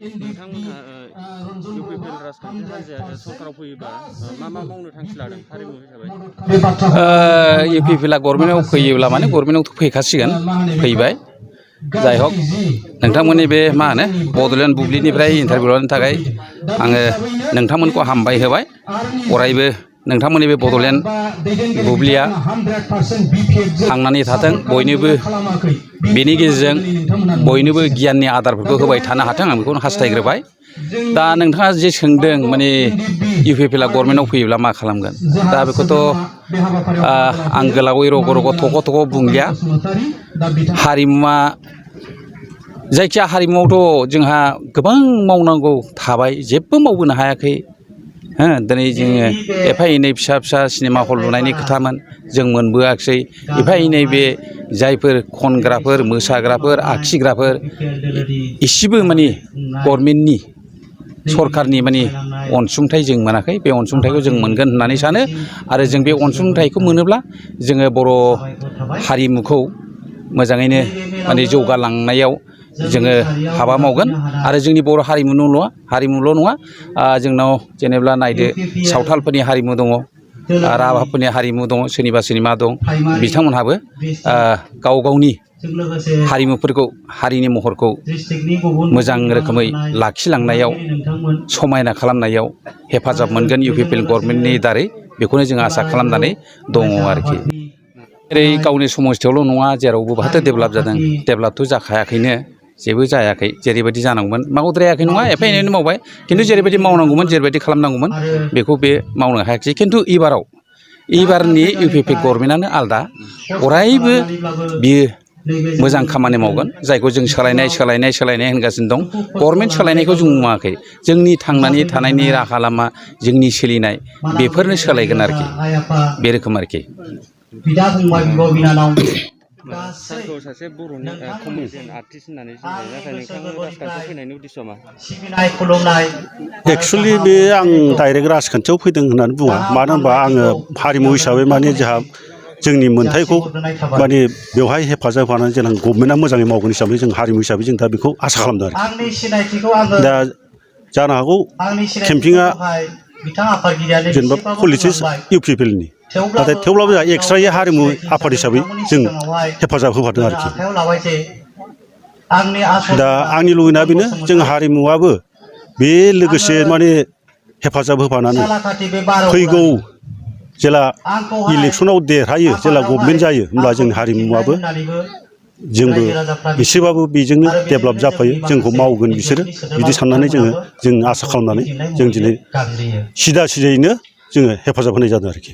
नोंथांमोनहा इउपिपिएल राजखान्थि हान्जाया सरकाराव फैयोबा मा मावनो थांखि लादों हारिमु हिसाबै? इउपिपिएलआ गभर्नमेन्टआव फैयोब्ला माने गभर्नमेन्टआव फैखासिगोन फैबाय जाय हक नोंथांमोननि बे मा होनो बड'लेण्ड बुब्लिनिफ्राय इन्टारभिउ लानो थाखाय आङो नोंथांमोनखौ हामबाय होबाय अरायबो नोंथांमोननि बे बड'लेण्ड बुब्लिया थांनानै थाथों बयनोबो बेनि गेजेरजों बयनोबो गियाननि आदारफोरखौ होबाय थानो हाथों आं बेखौनो हास्थायग्रोबाय। दा नोंथाङा जे सोंदों माने इउपिपिएलआ गभर्नमेन्टआव फैयोब्ला मा खालामगोन दा बेखौथ' आं गोलावै रग' रग' थख' थख' बुंलिया। हारिमुआ जायखिया हारिमुआवथ' जोंहा गोबां मावनांगौ थाबाय जेबो मावबोनो हायाखै। दिनै जोङो एफा एनै फिसा फिसा सिनेमा हल लुनायनि खोथामोन जों मोनबोआखिसै। एफा एनै बे जायफोर खनग्राफोर मोसाग्राफोर आखिग्राफोर इसेबो माने गभर्नमेन्टनि सरकारनि माने अनसुंथाइ जों मोनाखै। बे अनसुंथाइखौ जों मोनगोन होननानै सानो आरो जों बे अनसुंथाइखौ मोनोब्ला जोङो बर' हारिमुखौ मोजाङैनो माने जौगालांनायाव जोङो हाबा मावगोन आरो जोंनि बर' हारिमुल' नङा जोंनाव जेनेबा नायदो सावथालफोरनि हारिमु दङ, राभाफोरनि हारिमु दङ, सोरनिबा दं। बिथांमोनहाबो गाव गावनि हारिमुफोरखौ हारिनि महरखौ मोजां रोखोमै लाखिलांनायाव समायना खालामनायाव हेफाजाब मोनगोन इउपिपिएल गभर्नमेन्टनि दारै बेखौनो जों आसा खालामनानै दङ आरोखि। जेरै गावनि समस्थियावल' नङा जेरावबो बाहाथो डेभेलप जादों डेभेलपथ' जाखायाखैनो जेबो जायाखै जेरैबायदि जानांगौमोन मावद्रायाखै नङा एफा एनैनो मावबाय खिन्थु जेरैबायदि मावनांगौमोन जेरैबायदि खालामनांगौमोन बेखौ बे मावनो हायाखिसै। खिन्थु एबारनि इउपिपिएल गभर्नमेन्टआनो आलदा अरायबो बियो मोजां खामानि मावगोन जायखौ जों सोलायनाय होनगासिनो दं। गभर्नमेन्ट सोलायनायखौ जों नुवाखै जोंनि थांनानै थानायनि राहा लामा जोंनि सोलिनाय बेफोरनो सोलायगोन आरोखि बे रोखोम आरोखि। सारखौ सासे बर'नि कमेडियान आर्टिस्ट होननानै सिनायो नाथाय नोंथाङा राजखान्थियाव फैनायनि उद्देश्यआ मा? एक्सुवेलि बे आं डाइरेक्ट राजखान्थियाव फैदों होननानै बुङा मानो होनबा आङो हारिमु हिसाबै माने जोंहा जोंनि मोन्थायखौ माने बेवहाय हेफाजाब होनानै जों गभर्नमेन्टआ मोजाङै मावगोन हिसाबै जों हारिमु हिसाबै जों दा बेखौ आसा खालामदों आरोखि। दा जानो हागौ केम्पिंआ जेनेबा पलिटिक्स इउपिपिएलनि नाथाय थेवब्लाबो जोंहा एक्सट्रायै हारिमु आफाद हिसाबै जों हेफाजाब होफादों आरोखि। दा आंनि लुबैनाया बेनो जों हारिमुआबो बे लोगोसे माने हेफाजाब होफानानै फैगौ जेला इलेक्सनाव देरहायो जेला गभर्नमेन्ट जायो होमब्ला जोंनि हारिमुआबो जोंबो एसेबाबो बेजोंनो डेभेलप जाफायो जोंखौ मावगोन बिसोरो बिदि साननानै जों आसा खालामनानै जों दिनै सिदा सिदायैनो जोङो हेफाजाब होनाय जादों आरोखि।